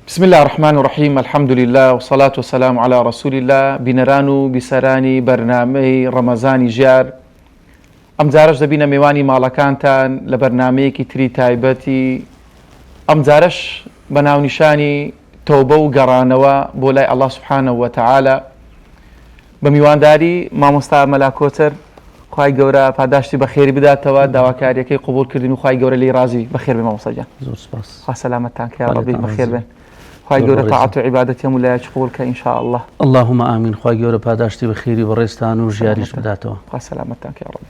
بسم اللە الرحمن الرحیم الحمد للە والصلاة والسلام علی رسول اللە بینەران و بیسەرانی بەرنامەی ڕەمەزانی ژیار ئەمجارەش دەبینە مێوانی ماڵەکانتان لە بەرنامەیەکی تری تایبەتی ئەمجارەش بە ناونیشانی تەوبە و گەڕانەوە بۆ لای ئەڵڵا سبحانە وتعالی بە میوانداری مامۆستا مەلا کۆچەر خوای گەورە پاداشتی بەخێری بداتەوە داواکاریەکەی قبوڵ کردین و خوای گەورە لێی ڕازی بەخێر بێ مامۆستا گیان زۆر سپاس خوا سەلامەتتان کە یا ڕەبی خوالێتان بەخێر ڕازی بێن خوای زۆر گەورە بەڕێزم تاعەت و عیبادەتی هەموو لایەکی قبوڵ کە ان شاء الله اللهم آمین خوای گەورە پاداشتی بەخێری بەڕێزتان و ژیاریش سەلامەتتان بداتەوە خوا سەلامەتتان کە یا ڕەبی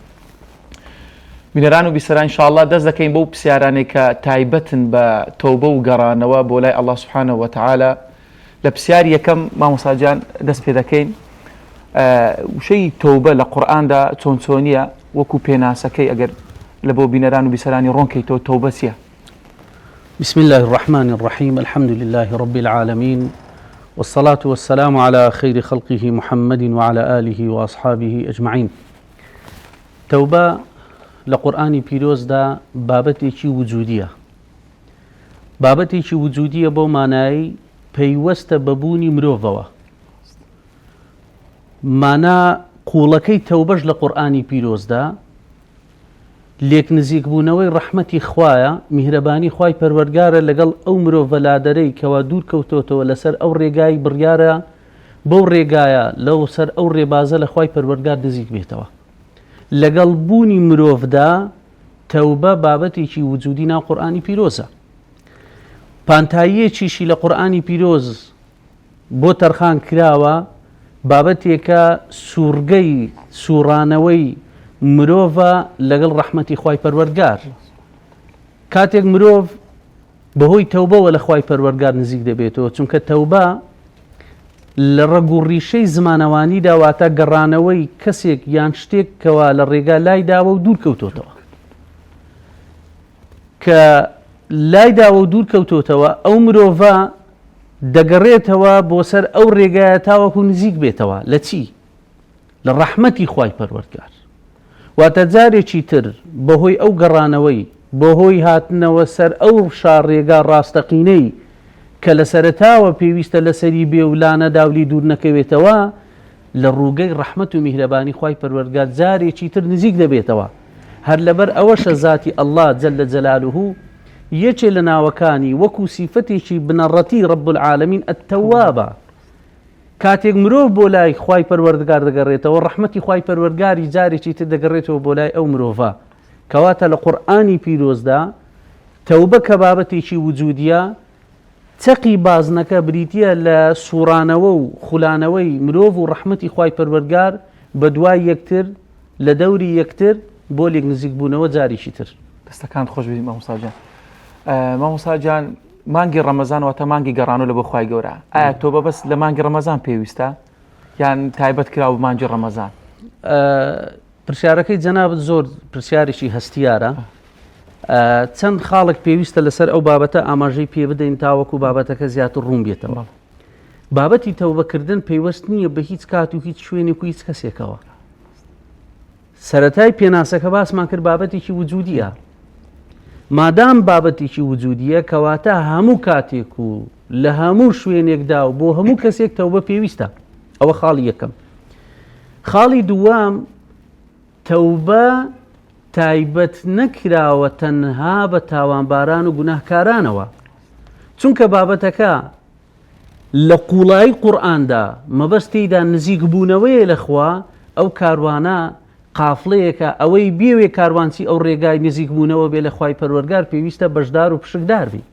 بینەران و بیسەران ان شاء الله دەست دەکەین بەو پرسیارانەی کە تایبەتن بە تەوبە و گەڕانەوە بۆ لای اللە سبحانه وتعالی لە پرسیاری یەکەم مامۆستا گیان دەست پێ دەکەین وشەی تەوبە لە قورئاندا چۆن چۆنیە وەکو پێناسەکەی ئەگەر لە بۆ بینەران و بیسەرانی ڕۆنکەیتەوە تەوبە چییە؟ بسم الله الرحمن الرحيم الحمد لله رب العالمين والصلاة والسلام على خير خلقه محمد وعلى آله وأصحابه أجمعين تەوبە لە قورئانی پیرۆزدا بابەتێکی وجودیە بابەتێکی وجودیە بەو مانایەی پەیوەستە بە بوونی مرۆڤەوە. مانا قووڵەکەی تەوبەش لە قورئانی پیرۆزدا لێک نزیکبوونەوەی ڕەحمەتی خوایە، میهرەبانی خوای پەروەرگارە لەگەڵ ئەو مرۆڤە لادەرەی کەوا دوور کەوتۆتەوە لەسەر ئەو ڕێگای بڕیارە بەو ڕێگایە لەو سەر ئەو ڕێبازە لە خوای پەروەرگار نزیک بێتەوە. لەگەڵ بوونی مرۆڤدا تەوبە بابەتێکی وجودی ناو قورئانی پیرۆزە. پانتاییەکیشی لە قورئانی پیرۆز بۆ تەرخان کراوە، بابەتێکە سوڕگەی سوڕانەوەی مرۆڤە لەگەڵ ڕەحمەتی خوای پەروەردگار. کاتێک مرۆڤ بەهۆی تەوبەوە لە خوای پەروەردگار نزیک دەبێتەوە، چونکە تەوبە لە ڕەگ و ڕیشەی زمانەوانیدا واتە گەڕانەوەی کەسێک یان شتێک کەوا لە ڕێگا لای داوە و دوور کەوتۆتەوە. کە لای داوە و دوور کەوتۆتەوە ئەو مرۆڤە دەگەڕێتەوە بۆ سەر ئەو ڕێگایە تاوەکو نزیک بێتەوە لە چی؟ لە ڕەحمەتی خوای پەروەردگار. واتە جارێکی تر بەهۆی ئەو گەڕانەوەی، بەهۆی هاتنەوە سەر ئەو شاڕێگا ڕاستەقینەی کە لە سەرەتاوە پێویستە لەسەری بێ و لانەدا و لی دوور نەکەوێتەوە، لە ڕووگەی ڕەحمەت و میهرەبانی خوای پەروەردگار جارێکی تر نزیک دەبێتەوە. هەر لەبەر ئەوەشە زاتی اللە جل جلالە یەکێ لە ناوەکانی وەکو سیفەتێکی بنەڕەتی رب العالمین التواب ە. کاتێک مرۆڤ بۆ لای خوای پەروەردگار دەگەڕێتەوە ڕەحمەتی خوای پەروەردگاری جارێکی تر دەگەڕێتەوە بۆ لای ئەو مرۆڤە کەواتە لە قورئانی پیرۆزدا تەوبە کە بابەتێکی وجودیە چەقی بازنەکە بریتییە لە سوڕانەوە و خولانەوەی مرۆڤ و ڕەحمەتی خوای پەروەردگار بە دوای یەکتر لە دەوری یەکتر بۆ لێک نزیک بوونەوە جارێکی تر. دەستەکانت خۆش بێت مامۆستا گیان. مامۆستا گیان مانگی ڕەمەزان واتە مانگی گەڕانەوە لە بۆ خوای گەورە ئایا تۆبە بەس لە مانگی ڕەمەزان پێویستە یان تایبەت کراوە بە مانگی ڕەمەزان؟ پرسیارەکەی جەنابت زۆر پرسیارێکی هەستیارە چەند خاڵێک پێویستە لەسەر ئەو بابەتە ئاماژەی پێ بدەین تاوەکو بابەتەکە زیاتر ڕوون بێتەوە بابەتی تەوبەکردن پەیوەست نییە بە هیچ کات و هیچ شوێنێک و هیچ کەسێکەوە سەرەتای پێناسەکە باسمان کرد بابەتێکی وجودیە مادام بابەتێکی وجودیە کەواتە هەموو کاتێک و لە هەموو شوێنێکدا و بۆ هەموو کەسێک تەوبە پێویستە ئەوە خاڵی یەکەم خاڵی دووەم تەوبە تایبەت نەکراوە تەنها بە تاوانباران و گوناهکارانەوە چونکە بابەتەکە لە قوڵایی قورئاندا مەبەست تێیدا نزیک بوونەوەیە لە خوا، ئەو کاروانە قافڵەیەکە ئەوەی بیەوێ کاروانچی ئەو ڕێگای نزیک بوونەوە بێ لە خوای پەروەرگار پێویستە بەشدار و پشکدار بی.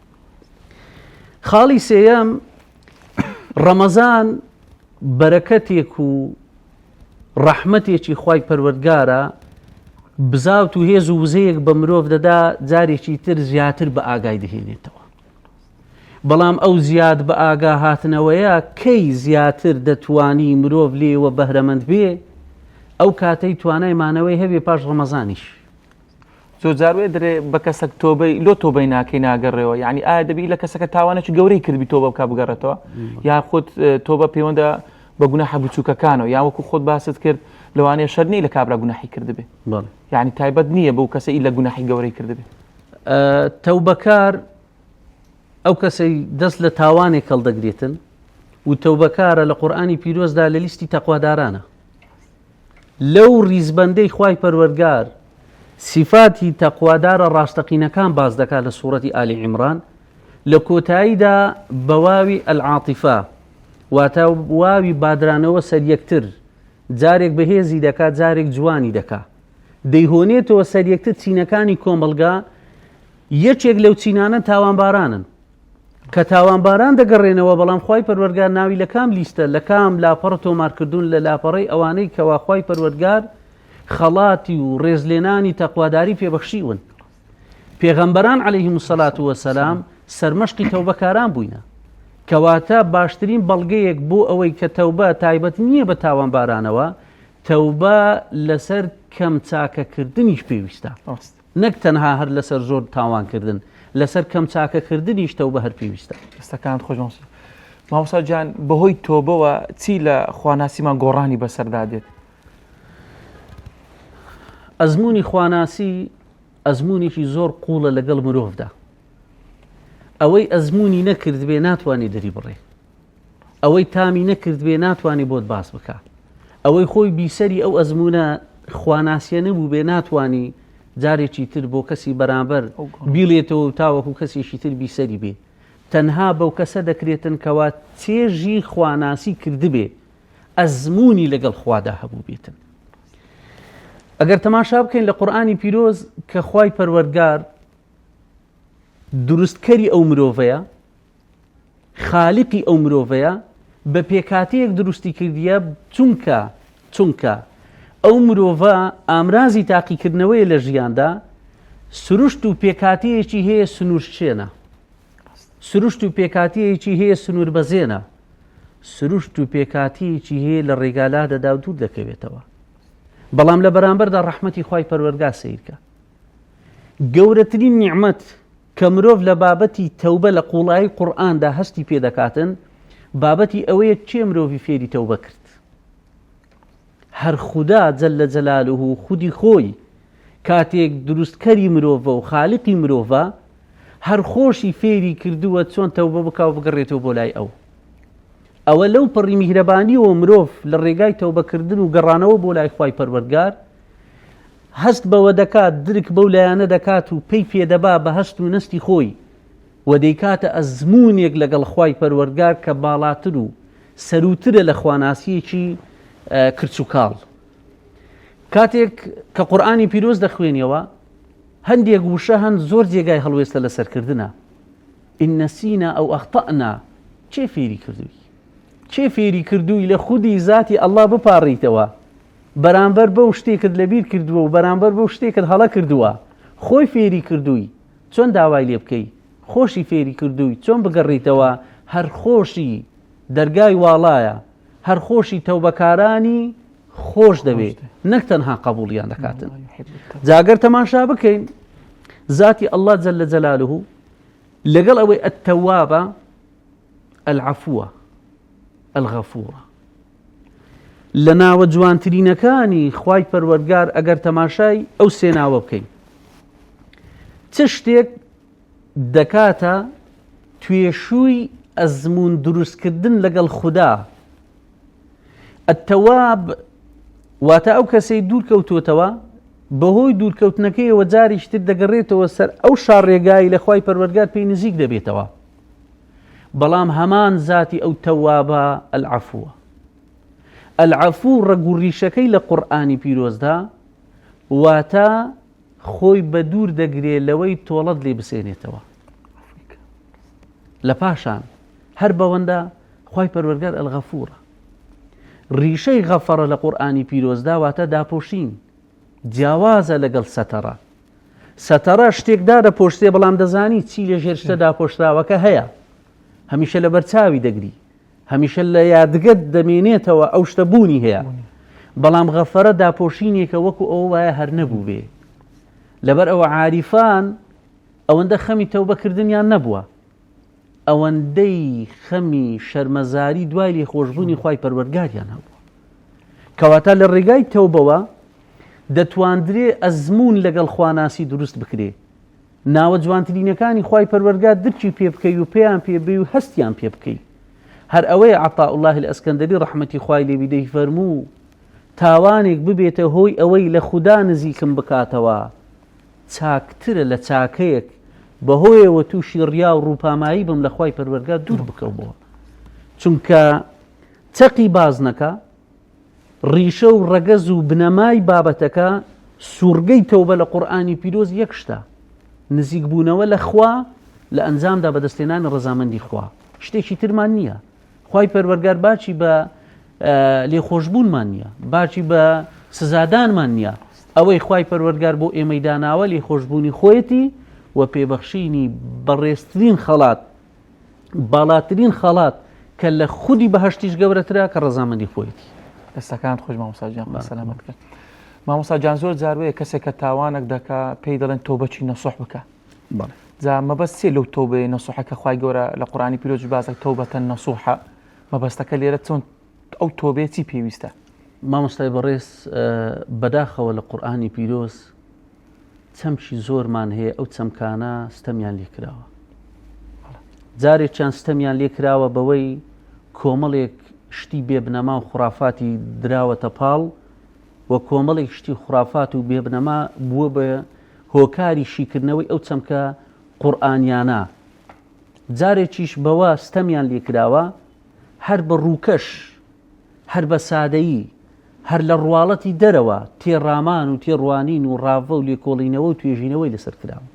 خاڵی سێیەم ڕەمەزان بەرەکەتێک و ڕەحمەتێکی خوای پەروەردگارە بزاوت و هێز و وزەیەک بە مرۆڤ دەدا جارێکی تر زیاتر بە ئاگای دەهێنێتەوە. بەڵام ئەو زیاد بە ئاگا هاتنەوەیە کەی زیاتر دەتوانی مرۆڤ لێوە بەهرەمەند بێ؟ ئەو کاتەی توانای مانەوەی هەبێ پاش ڕەمەزانیش. زۆر جار وێ درێ بە کەسەک تۆبەی لۆ تۆبەی ناکەی ناگەڕێەوە یعنی ئایا دەبی لە کەسەکە تاوانێکی گەورەی کردبی تۆبە بکا بگەڕێتەوە یا خۆت تۆبە پەیوەندە بە گوناحە بچووکەکانەوە یا وەکو خۆت باست کرد لەوانەیە شەر نیە لە کابرا گوناحی کردبێ یعنی تایبەت نییە بەو کەسە ئی لە گوناحی گەورەی کردبێ. تەوبەکار. ئەو کەسەی دەست لە تاوانێک هەڵدەگرێتن و تەوبەکارە لە قورئانی پیرۆزدا لە لیستی تەقوادارانە. لەو ڕیزبەندەی خوای پەروەرگار سیفاتی تەقوادارە ڕاستەقینەکان باس دەکات لە سوڕەتی ئالی عیمران لە کۆتاییدا بە واوی العاطفە واتە واوی بادرانەوە سەر یەکتر جارێک بەهێزی دەکات جارێک جوانی دەکات دەیهۆنێتەوە سەر یەکتر چینەکانی کۆمەڵگا یەکێک لەو چینانە تاوانبارانن کە تاوانباران دەگەڕێنەوە بەڵام خوای پەروەرگار ناوی لە کام لیستە لە کام لاپەڕە تۆمارکردوون لە لاپەڕەی ئەوانەی کەوا خوای پەروەرگار خەڵاتی و ڕێزلێنانی تەقواداری پێبەخشیون پێغەمبەران عەلەیهم الصلاة والسلام سەرمەشقی تەوبەکاران بووینە کەواتە باشترین بەڵگەیەک بۆ ئەوەی کە تەوبە تایبەت نییە بە تاوانبارانەوە تەوبە لەسەر کەم چاکەکردنیش پێویستە نەک تەنها هەر لەسەر زۆر تاوان کردن لەسەر کەم چاکە کردنیش تەوبە هەر پێویستە. دەستەکانت خۆش مامۆستا. مامۆستا گیان بەهۆی تۆبەوە چی لە خواناسیمان گۆڕانی بەسەردا دێت؟ ئەزموونی خواناسی ئەزموونێکی زۆر قوڵە لەگەڵ مرۆڤدا ئەوەی ئەزموونی نەکردبێ ناتوانێت دەری بڕێ ئەوەی تامی نەکردبێ ناتوانێ بۆت باس بکا ئەوەی خۆی بیسەری ئەو ئەزمونە خواناسیە نەبووبێ ناتوانی جارێکی تر بۆ کەسی بەرامبەر بیڵێتەوە و تاوەکو کەسێکی تر بیسەری بێ تەنها بەو کەسە دەکرێتن کەوا چێژی خواناسی کردبێ ئەزمموی لەگەڵ خوادا هەبوو بێتن ئەگەر تەماشا بکەین لە قورآانی پیرۆز کە خوای پەروەرگار دروستکەری ئەو مرۆڤەیە خالقی ئەو مرۆڤەیە بە پێکهاتەیەک دروستی کردیە چونکە چونکە ئەو مرۆڤە ئامرازی تاقیکردنەوەیە لە ژیاندا سروشت و پێکهاتەیەکی هەیە سنوورشکێنە سروشت و پێکهاتەیەکی هەیە سنوور بەزێنە سروشت و پێکهاتەیەکی هەیە لە ڕێگالا دەدا و دوور دەکەوێتەوە بەڵام لە بەرامبەردا ڕەحمەتی خوای پەروەرگا سەیرکە گەورەترین نیعمەت کە مرۆڤ لە بابەتی تەوبە لە قوڵایی قورئاندا هەستی پێ دەکاتن، بابەتی ئەوەیە کێ مرۆڤی فێری تەوبە کرد؟ هەر خودا جل جلاله خودی خۆی کاتێک دروستکەری مرۆڤە و خالقی مرۆڤە هەر خۆشی فێری کردووە چۆن تەوبە بکا و بگەڕێتەوە بۆ لای ئەو. ئەوە لەو پەڕی میهرەبانیەوە مرۆڤ لە ڕێگای تەوبەکردن و گەڕانەوە بۆ لای خوای پەروەردگار هەست بەوە دەکات، درک بەو لایەنە دەکات و پەی پێدەبا بە هەست و نەستی خۆی و دەیکاتە ئەزموونێک لەگەڵ خوای پەروەردگار کە باڵاتر و سەرووترە لە خواناسییەکی کرچ و کاڵ. کاتێک کە قورئانی پیرۆز دەخوێنیەوە هەندێک وشە هەن زۆر جێگای هەڵوێستە لەسەرکردنە. إن نسينا أو أخطأنا کێ فێری کردووی؟ کێ فێری کردووی لە خودی زاتی ئەڵڵا بپاڕیتەوە؟ بەرامبەر بەو شتێکت لەبیر کردووە و بەرامبەر بەو شتێکت هەڵە کردووە خۆی فێری کردووی چۆن داوای لێ بکەی خۆشی فێری کردووی چۆن بگەڕیتەوە هەر خۆشی دەرگای واڵایە هەر خۆشی تەوبەکارانی خۆش دەوێ نەک تەنها قبوڵیان دەکاتن جاگەر تەماشا بکەین ذاتی الله جل جلاله لەگەڵ ئەوەی التوابە العفوە الغفورە لە ناوە جوانترینەکانی خوای پەروەرگار ئەگەر تەماشای ئەو سێ ناوە بکەین چ شتێک دەکاتە توێشووی ئەزمون دروستکردن لەگەڵ خودا التواب واتە ئەو کەسەی دوور کەوتوتەوە بەهۆی دوورکەوتنەکەیەوە جاریشتر دەگەڕێتەوە سەر ئەو شاڕێگای لە خوای پەروەردگار پێی نزیک دەبێتەوە بەڵام هەمان زاتی ئەو تەوابە العفوە العفو ڕەگ و ڕیشەکەی لە قورئانی پیرۆزدا واتە خۆی بە دوور دەگرێ لەوەی تۆڵەت لێ بسێنێتەوە لە پاشان هەر بەوەندە خوای پەروەرگار الغفورە ڕیشەی غەفەڕە لە قورئانی پیرۆزدا واتە داپۆشین جیاوازە لەگەڵ سەتەڕە سەتەڕە شتێک دادەپۆشتێ بەڵام دەزانی چی لە ژێر شتە داپۆشراوەکە هەیە هەمیشە لەبەر چاوی دەگری هەمیشە لە یادگەت دەمێنێتەوە ئەو شتە بوونی هەیە بەڵام غەفەرە داپۆشینێکە وەکو ئەو وایە هەر نەبوو بێ لەبەر ئەوە عاریفان ئەوەندە خەمی تەوبەکردنیان نەبووە ئەوەندەی خەمی شەرمەزاری دوای لێخۆشبوونی خوای پەروەردگاریان هەبووە کەواتە لە ڕێگای تەوبەوە دەتواندرێ ئەزموون لەگەڵ خواناسی دروست بکرێ. ناوە جوانترینەکانی خوای پەروەردگار درکی پێ بکەی و پێیان پێ بێی و هەستیان پێ بکەی. هەر ئەوەیە عطاء اللە الاسکندری ڕەحمەتی خوای لێ بی دەیفەرموو، تاوانێک ببێتە هۆی ئەوەی لە خودا نزیکم بکاتەوە چاکترە لە چاکەیەک بەهۆیەوە تووشی ڕیا و ڕووپامایی بم لە خوای پەروەردگار دوور بکەومەوە. چونکە چەقی بازنەکە ڕیشە و ڕەگەز و بنەمای بابەتەکە سوڕگەی تەوبە لە قورئانی پیرۆز یەک شتە، نزیکبوونەوە لە خوا لە ئەنجامدا بەدەستهێنانی ڕەزامەندی خوا، شتێکی ترمان نییە. خوای پەروەرگار باکی بە لێخۆشبوونمان نییە، باکی بە سزادانمان نییە. ئەوەی خوای پەروەرگار بۆ ئێمەی داناوە لێخۆشبوونی خۆیەتی و پێبەخشینی بەڕێزترین خەڵات باڵاترین خەڵات کە لە خودی بەهشتیش گەورەترە کە ڕەزامەندی خۆیەتی. دەستەکانت خۆش مامۆستا گیان خوا سەلامەت کە. مامۆستا گیان زۆر جار وەیە کەسێک کە تاوانێک دەکا پێی دەڵێن تۆبەچی نەسوح بکە. بەڵێ. جا مەبەست چیە لەو تۆبەیە نەسوحە کە خوای گەورە لە قورئانی پیرۆز باسە تەوبەتەن نەسوحە مەبەستەکە لێرە چۆن ئەو تۆبەیە چی پێویستە؟ مامۆستای بەڕێز بەداخەوە لە قورئانی پیرۆز چەمکی زۆرمان هەیە ئەو چەمکانە ستەمیان لێکراوە جارێکیان ستەمیان لێکراوە بەوەی کۆمەڵێک شتی بێبنەما و خرافاتی دراوەتە پاڵ و کۆمەڵێک شتی خرافات و بێبنەما بووە بە هۆکاری شیکردنەوەی ئەو چەمکە قورئانیانە جارێکیش بەوە ستەمیان لێکراوە هەر بە ڕووکەش هەر بە سادەیی هەر لە ڕواڵەتی دەرەوە تێڕامان و تێڕوانین و ڕاڤە و لێکۆڵینەوە و توێژینەوەی لەسەر کراوە.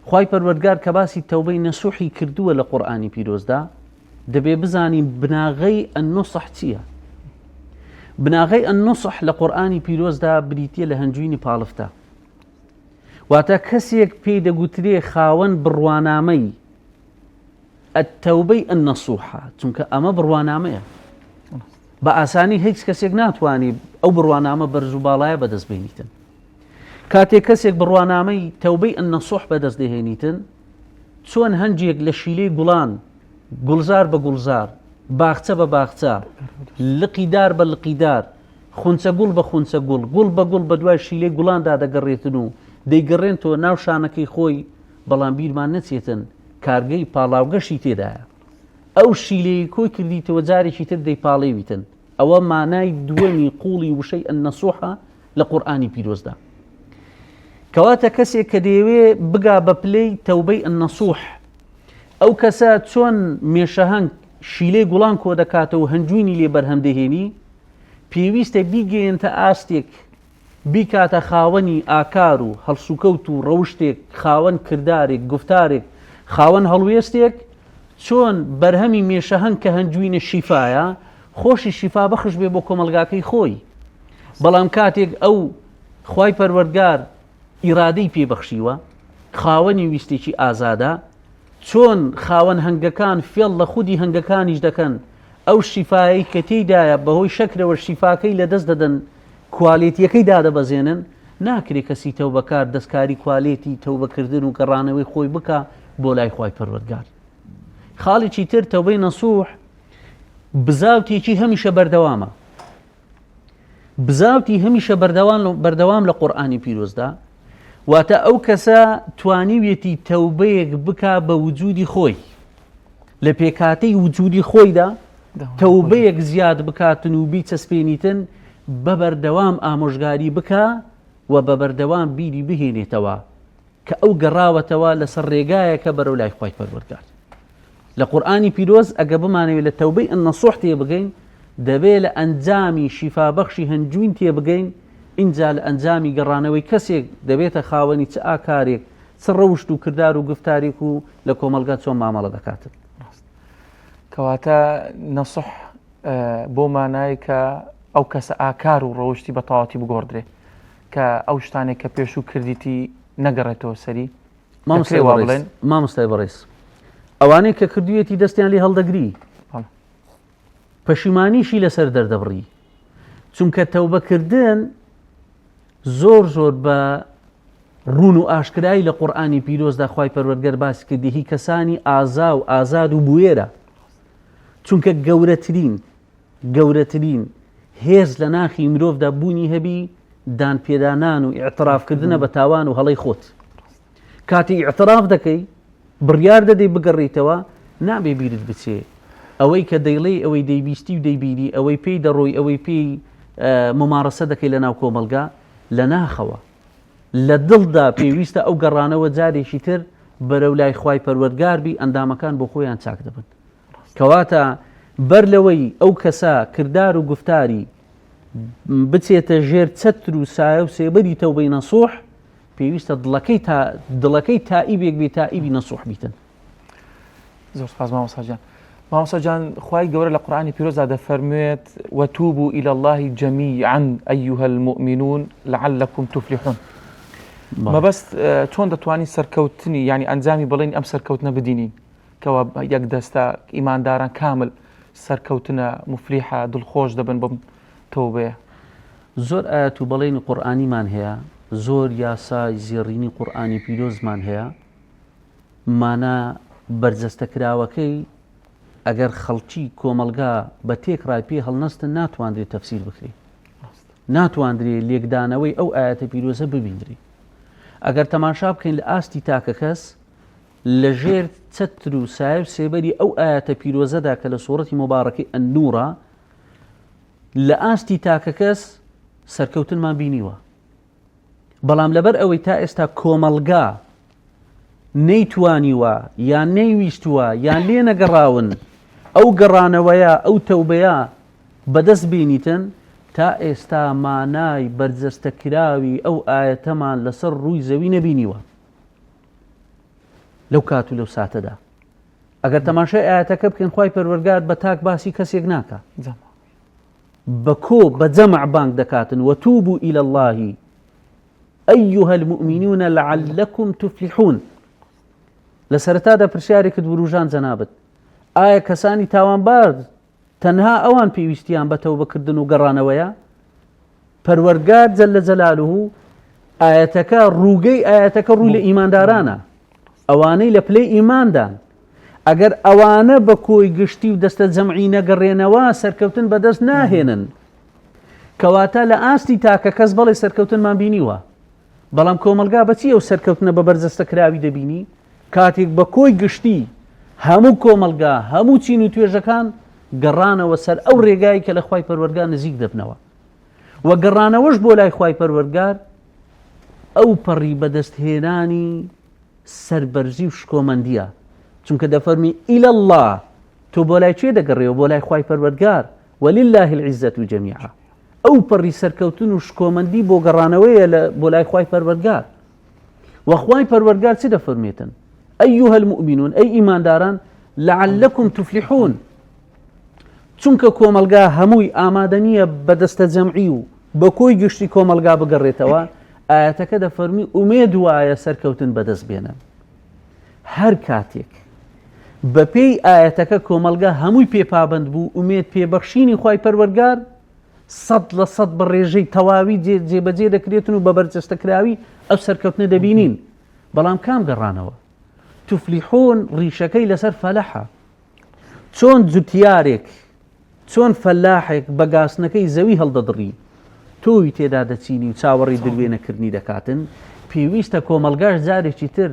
خوای پەروەردگار کە باسی تەوبەی نەسوحی کردووە لە قورئانی پیرۆزدا، دەبێ بزانین بناغەی النصح چییە؟ بناغەی النصح لە قورئانی پیرۆزدا بریتییە لە هەنجوینی پاڵفتە. واتە کەسێک پێی دەگوترێ خاوەن بڕوانامەی التوبەی النصوحە چونکە ئەمە بڕوانامەیە بە ئاسانی هیچ کەسێک ناتوانانی ئەو بڕوانامە بەرز و باڵایە بەدەست بێنیتن کاتێک کەسێک بڕوانامەی تەوبەی النصوح بەدەست دەهێنیتن چۆن هەنجێک لە شیلەی گوڵان گوڵزار بە گوڵزار باخچە بە باخچە لقی دار بە لقی دار خونچە گوڵ بە خونچە گوڵ گوڵ بە گوڵ بە دوای شیلەی گوڵاندا دەگەڕێتن و دەیگەڕێنتەوە ناو شانەکەی خۆی بەڵام بیرمان نەچێتن کارگەی پاڵاوگەشی تێدایە ئەو شیلەی کۆی کردیتەوە جارێکی تر دەیپاڵێویتن ئەوە مانای دووەمی قوڵی وشەی النصوحە لە قورئانی پیرۆزدا کەواتە کەسێک کە دەیەوێ بگا بە پلەی تەوبەی النصوح ئەو کەسە چۆن مێشەهەنگ شیلەی گوڵان کۆ دەکاتەوە هەنجوینی لێ بەرهەم دەهێنی پێویستە بیگەیەنتە ئاستێک بیکاتە خاوەنی ئاکار و هەڵسوکەوت و ڕەوشتێک، خاوەن کردارێک، گوفتارێک، خاوەن هەڵوێستێک، چۆن بەرهەمی مێشەهەنگ کە هەنجوینە شیفایە، خۆشی شیفابەخش بێ بۆ کۆمەڵگاکەی خۆی. بەڵام کاتێک ئەو خوای پەروەردگار ئیرادەی پێ بەخشیوە، خاوەنی ویستێکی ئازادە، چۆن خاوەن هەنگەکان فێڵ لە خودی هەنگەکانیش دەکەن، ئەو شیفایەی کە تێیدایە بەهۆی شەکرەوە شیفاکەی لەدەست دەدەن، کوالێتیەکەی دادەبەزێنن، ناکرێ کەسی تەوبەکار دەستکاری کوالێتی تەوبەکردن و گەڕانەوەی خۆی بکا بۆ لای خوای پەروەردگار. خاڵێکی تر تەوبەی نەسوح بزاوتێکی هەمیشە بەردەوامە. بزاوتی هەمیشە بەردەوام بەردەوام لە قورئانی پیرۆزدا واتە ئەو کەسە توانیویەتی تەوبەیەک بکا بە وجودی خۆی لە پێکاتەی وجودی خۆیدا تەوبەیەک زیاد بکاتن و بیچەسپێنیتن بە بەردەوام ئامۆژگاری بکا و بە بەردەوام بیری بهێنێتەوە کە ئەو گەڕاوەتەوە لەسەر ڕێگایەکە بەرەو لای خوای پەروەردگار لە قورئانی پیرۆز ئەگە بمانەوێت لە تەوبەی النصوح تێبگەین دەبێ لە ئەنجامی شیفابەخشی هەنجوین تێبگەین ئینجا لە ئەنجامی گەڕانەوەی کەسێک دەبێتە خاوەنی چ ئاکارێک چ ڕەوشت و کردار و گفتارێک و لە کۆمەڵگا چۆن مامەڵە دەکاتن. کەواتە نەسح بۆ مانای کە ئەو کەسە ئاکار و ڕەوشتی بە تەواوەتی بگۆڕدرێ کە ئەو شتانێک کە پێشوو کردیتی نەگەڕێتەوە سەری مامۆستای بەڕێز مامۆستای بەڕێز ئەوانەی کە کردوویەتی دەستیان لێ هەڵدەگری پەشیمانیشی لەسەر دەردەبڕی چونکە تەوبەکردن زۆر زۆر بە ڕوون و ئاشکرایی لە قورآانی پیرۆزدا خوای پەروەردگار باسی کردی هی کەسانی ئازا و ئازاد و بوێرە چونکە گەورەترین گەورەترین هێز لە ناخی مرۆڤدا بوونی هەبی دانپێدانان و ئیعترافکردنە بە تاوان و هەڵەی خۆت. کاتی ئیعتراف دەکەی بڕیار دەدەی بگەڕیتەوە نابێ بیرت بچێ ئەوەی کە دەیڵێی ئەوەی دەیبیستی و دەیبینی ئەوەی پێی دەڕۆی ئەوەی پێی ممارەسە دەکەی لە ناو کۆمەڵگا لە ناخەوە لە دڵدا پێویستە ئەو گەڕانەوە جارێکی تر بەرەو لای خوای پەروەردگار بی ئەندامەکان بۆ خۆیان چاک دەبن کەواتە بەر لەوەی ئەو کەسە کردار و گفتاری بچێتە ژێر چەتر و سایە و سێبەری تەوبەی نەسوح پێویستە دڵەکەی تا دڵەکەی تائیبێک بێ تائیبی نەسوح بیتن. زۆر سپاس مامۆستا جان. مامۆستا جان خوای گەورە لە قورئانی پیرۆزدا دەفەرموێت وتوبوا إلى الله جميعا أيها المؤمنون لعلكم تفلحون. مەبەست چۆن دەتوانین سەرکەوتنی یعنی ئەنجامی بڵین ئەم سەرکەوتنە بدینین کەوا یەک دەستە ئیمانداران کامل سەرکەوتنە مفلیحە دڵخۆش دەبن بەم تەوبەیە. زۆر ئایەت و بەڵێنی قورئانیمان هەیە، زۆر یاسای زێڕینی قورئانی پیرۆزمان هەیە، مانا بەرجەستەکراوەکەی ئەگەر خەڵکی کۆمەڵگا بە تێکڕای پێ هەڵنەستن ناتواندرێ تەفسیر بکرێ، ناتواندرێ لێکدانەوەی ئەو ئایەتە پیرۆزە ببیندرێ. ئەگەر تەماشا بکەین لە ئاستی تاکەکەس لە ژێر چەتر و سایە و سێبەری ئەو ئایەتە پیرۆزەدا کە لە سوڕەتی موبارەکەی النورە لە ئاستی تاکەکەس سەرکەوتنمان بینیوە بەڵام لەبەر ئەوەی تا ئێستا کۆمەڵگا نەیتوانیوە یان نەیویستووە یان لێ نەگەڕاون ئەو گەڕانەوەیە ئەو تەوبەیە بەدەست بینیتن تا ئێستا مانای بەرجەستەکراوی ئەو ئایەتەمان لەسەر ڕووی زەوی نەبینیوە لەو کات و لەو ساتەدا ئەگەر تەماشای ئاەتەکە بکەین خی پەروەرگار بە تاک باسی کەسێک ناکە بە کۆ بە جەمع بانگ دەکاتن وتوبوا إلى الله أيها المؤمنون لعلكم تفلحون لە سەرەتادا پرسیارێکت وروژان جەنابت ئایا کەسانی تاوانبار تەنها ئەوان پێویستیان بە تەوبەکردن و گەڕانەوەیە؟ پەروەردگار جل جلاله ئایەتەکە ڕووگەی ئایەتەکە ڕووی لە ئیماندارانە ئەوانەی لە پلەی ئیماندان ئەگەر ئەوانە بە کۆی گشتی و دەستە جەمعی نەگەڕێنەوە سەرکەوتن بەدەست ناهێنن کەواتە لە ئاستی تاکە کەس بەڵێ سەرکەوتنمان بینیوە بەڵام کۆمەڵگا بەچی ئەو سەرکەوتنە بە بەرجەستە کراوی دەبینی کاتێک بە کۆی گشتی هەموو کۆمەڵگا هەموو چین و توێژەکان گەڕانەوە سەر ئەو ڕێگای کە لە خوای پەروەردگار نزیک دەبنەوە و گەڕانەوەش بۆ لای خوای پەروەردگار ئەو پەڕی بەدەستهێنانی سەربەرزی و شکۆمەندیە چونکە دەفەرمی إلى الله تۆ بۆ لای کێ دەگەڕێەوە بۆ لای خوای پەروەردگار ولله العزة جميعا ئەو پەڕی سەرکەوتن و شکۆمەندی بۆ گەڕانەوەیە لە بۆ لای خوای پەروەردگار وە خوای پەروەردگار چ دەفەرمێتن أيها المؤمنون ئەی ئیمانداران لعلكم تفلحون چونکە کۆمەلگا هەمووی ئامادە نییە بە دەستە جەمعی و بە کۆی گشتی کۆمەلگا بگەڕێتەوە ئاەتەکە دەفەرمی ئومێد وایە سەرکەوتن بەدەست بێنن هەر کاتێک بەپێی ئاەتەکە کۆمەلگا هەمووی پێپابند بوو ئومێد پێبەخشینی خی پەروەرگار 100% بە ڕێژەی تەواوی جێبەجێ دەکرێتن و بە بەرجەستەکراوی ئەو سەرکەوتنە دەبینین بەڵام کام گەڕانەوە تفلیحون ڕیشەکەی لەسەر فەلەحە چۆن جوتیارێک چۆن فەلاحێک بە گاسنەکەی زەوی هەڵدەدڕی تۆوی تێدا دەچینی و چاوەڕی دروێنەکردنی دەکاتن پێویستە کۆمەلگاش جارێکی تر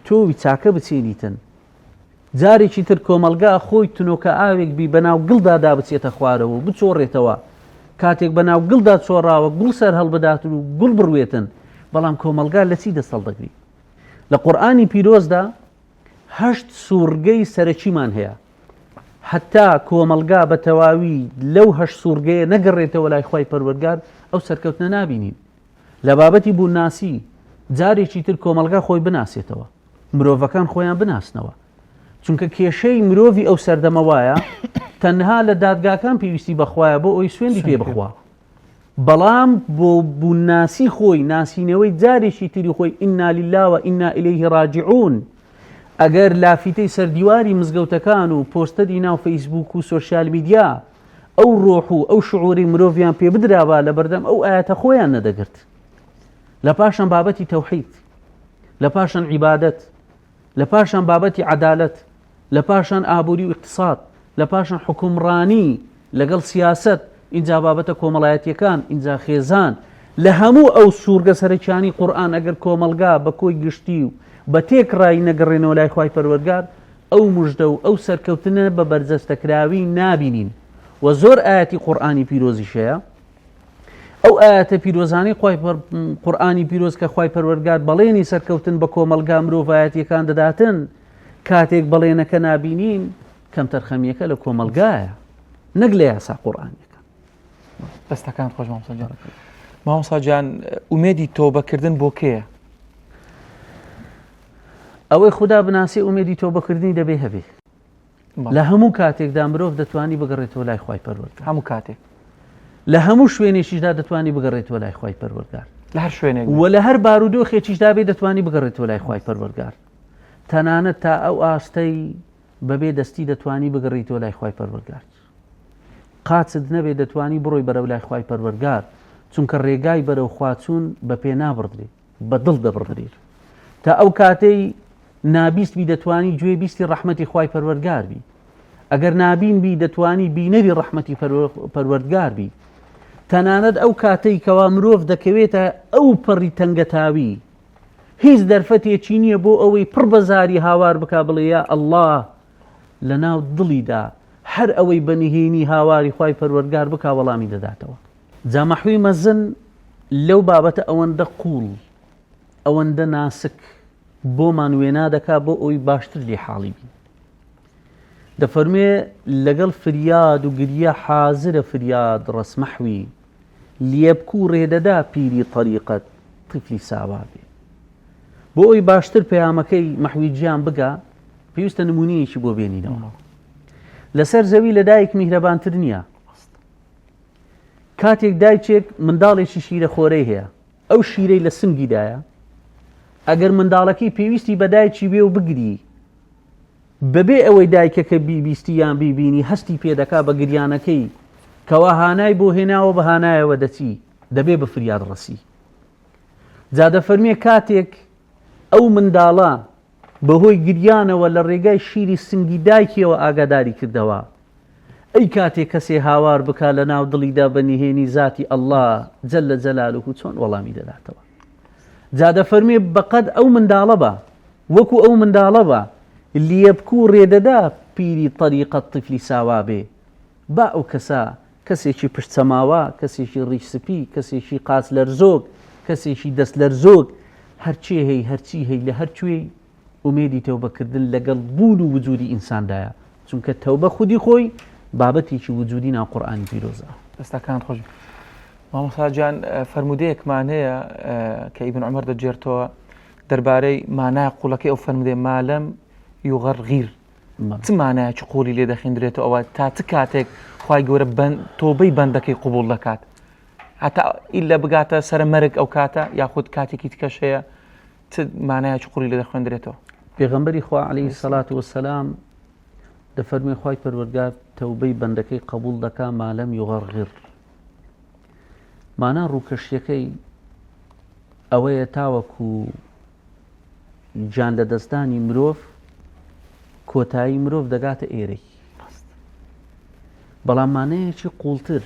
تۆوی چاکە بچێنیتن جارێکی تر کۆمەڵگا خۆی تنۆکە ئاوێک بی بەناو گڵدا دابچێتە خوارەوە و بچۆڕێتەوە، کاتێک بەناو گڵدا چۆڕاوە گوڵ سەر هەڵبداتن و گوڵ بڕوێتن، بەڵام کۆمەڵگا لە چی دەست هەڵدەگری؟ لە قورئانی پیرۆزدا هەشت سوڕگەی سەرەکیمان هەیە، هەتا کۆمەڵگا بە تەواوی لەو هەشت سوڕگەیە نەگەڕێتەوە لای خوای پەروەردگار ئەو سەرکەوتنە نابینین. لە بابەتی بوونناسی جارێکی تر کۆمەڵگا خۆی بناسێتەوە. مرۆڤەکان خۆیان بناسنەوە چونکە کێشەی مرۆڤی ئەو سەردەمە وایە تەنها لە دادگاکان پێویستی بەخوایە بۆ ئەوی سوێندی پێ بخوا بەڵام بۆ بوونناسی خۆی ناسینەوەی جارێکی تری خۆی إنا لله وإنا إليه راجعون ئەگەر لافیتەی سەردیواری مزگەوتەکان و پۆستەری ناو فەیسبوک و سۆشیال میدیا ئەو ڕۆح و ئەو شعوری مرۆڤیان پێ بدرابا لە بەردەم ئەو ئاەتە خۆیان نەدەگرت لە پاشان بابەتی تەوحید لە پاشان عیبادەت لە پاشان بابەتی عەدالەت لە پاشان ئابووری و اقتصاد لە پاشان حکومڕانی لەگەڵ سیاست اینجا بابەتە کۆمەڵایەتیەکان اینجا خێزان لە هەموو ئەو سوورگە سەرەکیانی قورئان ئەگەر کۆمەڵگا بە کۆی گشتی و بە تێکڕایی نەگەڕێنەوە لای خوای پەروەردگار ئەو مژدە و ئەو سەرکەوتنە بە بەرجەستەکراوی نابینین و زۆر ئایەتی قورئانی پیرۆزیش هەیە ئەو ئایەتە پیرۆزانەی خوای قورئانی پیرۆز کە خوای پەروەردگار بەڵێنی سەرکەوتن بە کۆمەڵگا مرۆڤایەتیەکان دەداتن کاتێک بەڵێنەکە نابینین کەمتەرخەمیەکە لە کۆمەڵگایە نەک لە یاسا قورئانیەکان. دەستەکان خۆش مامۆستا گیان. مامۆستا گیان ئومێدی تۆبەکردن بۆ کێیە؟ ئەوەی خودا بناسی ئومێدی تۆبەکردنی دەبێ هەبێ. لە هەموو کاتێکدا مرۆڤ دەتوانی بگەڕێتەوە لای خوای پەروەردگار. هەموو کاتێک. لە هەموو شوێنێکیشدا دەتوانی بگەڕێتەوە لای خوای پەروەردگار. لە هەر شوێنێک و لە هەر بارودۆخێکیشدا بێ دەتوانی بگەڕێتەوە لای خوای پەروەردگار. تەنانەت تا ئەو ئاستەی بەبێ دەستی دەتوانی بگەڕێیتەوە لای خوای پەروەردگار. قاچت نەبێ دەتوانی بڕۆی بەرەو لای خوای پەروەردگار، چونکە ڕێگای بەرەو خواچوون بە پێ نابڕدرێ، بە دڵ دەبڕدرێ. تا ئەو کاتەی نابیست بی دەتوانی گوێ بیستی ڕەحمەتی خوای پەروەردگار بی. ئەگەر نابین بی دەتوانی بینەری ڕەحمەتی پەروەردگار بی. تەنانەت ئەو کاتەی کەوا مرۆڤ دەکەوێتە ئەو پەڕی تەنگەتاوی، هیچ دەرفەتێکی نییە بۆ ئەوەی پڕ بە زاری هاوار بکا بڵێ یا ئەڵڵا لەناو دڵیدا هەر ئەوەی بە نهێنی هاواری خوای پەروەردگار بکا وەڵامی دەداتەوە. جا مەحوی مەزن لەو بابەتە ئەوەندە قووڵ ئەوەندە ناسک بۆمان وێنا دەکا بۆ ئەوی باشتر لێ حاڵی بین. دەفەرموێ لەگەڵ فریاد و گریە حازرە فریاد ڕەس مەحوی لیەبکو ڕێدەدا پیری تەریقەت تفلی ساوا بێ. بۆ ئەوی باشتر پەیامەکەی مەحوی گیان بگا پێویستە نمونەیەکی بۆ بێنینەوە. لەسەر زەوی لە دایک میهرەبانتر نییە. کاتێک دایکێک منداڵێکی شیرە خۆرەی هەیە ئەو شیرەی لە سنگیدایە ئەگەر منداڵەکەی پێویستی بە دایکی بێ و بگری بەبێ ئەوەی دایکەکە بیبیستی یان بیبینی هەستی پێدەکا بە گریانەکەی کەوا هانای بۆ هێناوە بە هانایەوە دەچی دەبێ بە فریاد ڕەسی جا دەفەرمێ کاتێک ئەو منداڵە بەهۆی گریانەوە لە ڕێگای شیری سنگی دایکیەوە ئاگاداری کردەوە ئەی کاتێ کەسێ هاوار بکا لە ناو دڵیدا بە نهێنی زاتی اللە جل جلالە چۆن وەڵامی دەداتەوە جا دەفەرمێ بەقەد ئەو منداڵە بە وەکو ئەو منداڵە بە لیەبکو ڕێدەدا پیری طریقە طفلی ساوا بێ با ئەو کەسە کەسێکی پشت چەماوە کەسێکی ڕیش سپی کەسێکی قاچ لەرزۆک کەسێکی دەست لەرزۆک هەرچێ هەی هەرچی هەی لە هەرکوێی ئومێدی تەوبەکردن لەگەڵ بوون و وجودی ئینساندایە چونکە تەوبە خودی خۆی بابەتێکی وجودی ناو قورئانی پیرۆزە. دەستەکانت خۆش مامۆستا گیان فەرموودەیەکمان هەیە کە ئیبن عومەر دەگێرتەوە دەربارەی مانای قوڵەکەی ئەو فەرموودەیە مالەم یوغەرغیر چ مانایەکی قوڵی لێ دەخیندرێتەوە ئەوە تا چ کاتێک خوای گەورە تۆبەی بەندەکەی قوبوڵ دەکات هەتا ئیلا بگاتە سەر مەرگ ئەو کاتە یاخود کاتێکی تکەش هەیە چ مانایەکی قوڵی لێ دەخوێندرێتەوە؟ پێغەمبەری خوا عەلەیهی سەلات وەسەلام دەفەرموێ خوای پەروەردگار تەوبەی بەندەکەی قبوڵ دەکا مالەم یغەرغر مانا ڕووکەشیەکەی ئەوەیە تاوەکو گیان لەدەستدانی مرۆڤ کۆتایی مرۆڤ دەگاتە ئێرەی بەڵام مانایەکی قوڵتر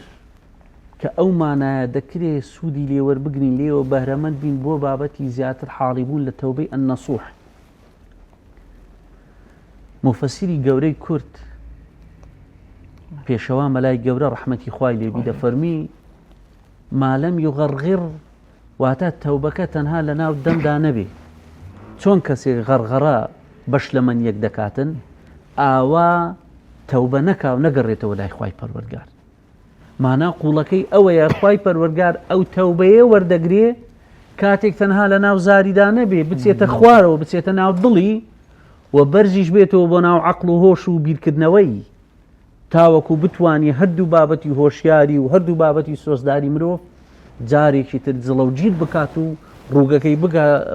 کە ئەو مانایە دەکرێ سوودی لێوەربگرین لێوە بەهرەمەند بین بۆ بابەتی زیاتر حاڵی بوون لە تەوبەی النصوح موفەسیری گەورەی کورد پێشەوا مەلای گەورە ڕەحمەتی خوای لێبی دەفەرمی مالەم یغەرغر واتە تەوبەکە تەنها لە ناو دەمدا نەبێ چۆن کەسێک غەرغەڕە بەش لە مەنیەک دەکاتن ئاوا تەوبە نەکا و نەگەڕێتەوە لای خوای پەروەردگار مانا قوڵەکەی ئەوەیە خوای پەروەردگار ئەو تەوبەیە وەردەگرێ کاتێک تەنها لە ناو زاریدا نەبێ بچێتە خوارەوە بچێتە ناو دڵی و بەرزیش بێتەوە بۆ ناو عەقڵ و هۆش و بیرکردنەوەی تاوەکو بتوانی هەردوو بابەتی هۆشیاری و هەردوو بابەتی سۆزداری مرۆڤ جارێکی تر جڵەوگیر بکات و ڕووگەکەی